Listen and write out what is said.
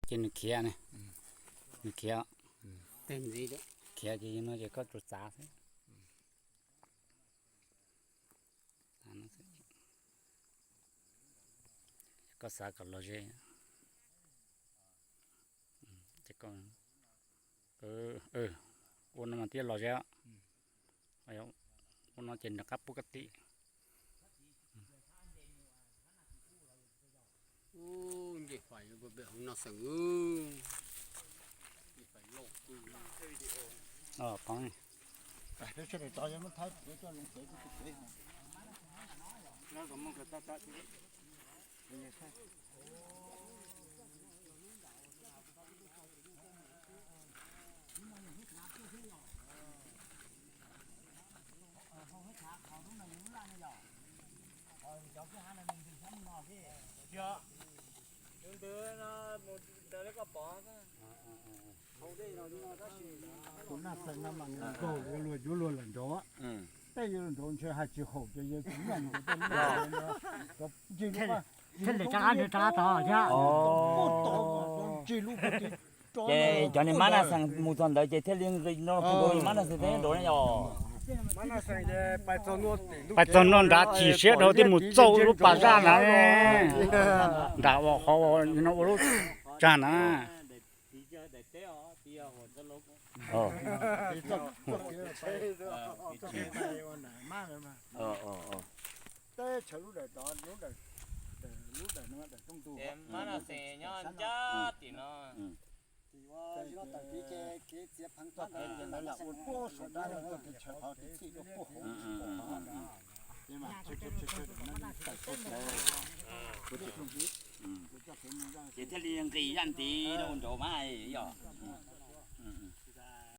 Ces nws khiav ne, nws khiav, khiav ces no ces koj tsuas txav xwb. Koj xav kom los ze, ua no mas thiaj los ze. Ua no ces nws qab pub koj tim. Tus Naj Xeem no mas nws nkaug ua luag yuav luag lawm nraud, tej yuav luag nraud ntshe hais tsis haum ces yawg tsis nyob nkaus tej lub, thiaj li rov qab nrhiav rov qab tod thiab. Ces cov niag mab Naj Xeem mus txog ntawd ces thiaj li nqis no, nws mab Naj Xeem thiaj nraud ne yom. Pais txog no nrad chim siab dhau thiaj mus txauj lub pas zaj na, nram uas qhov no ua lub tsag na. Ces thiaj li nqis yaj ntiv rau nraud mas yog.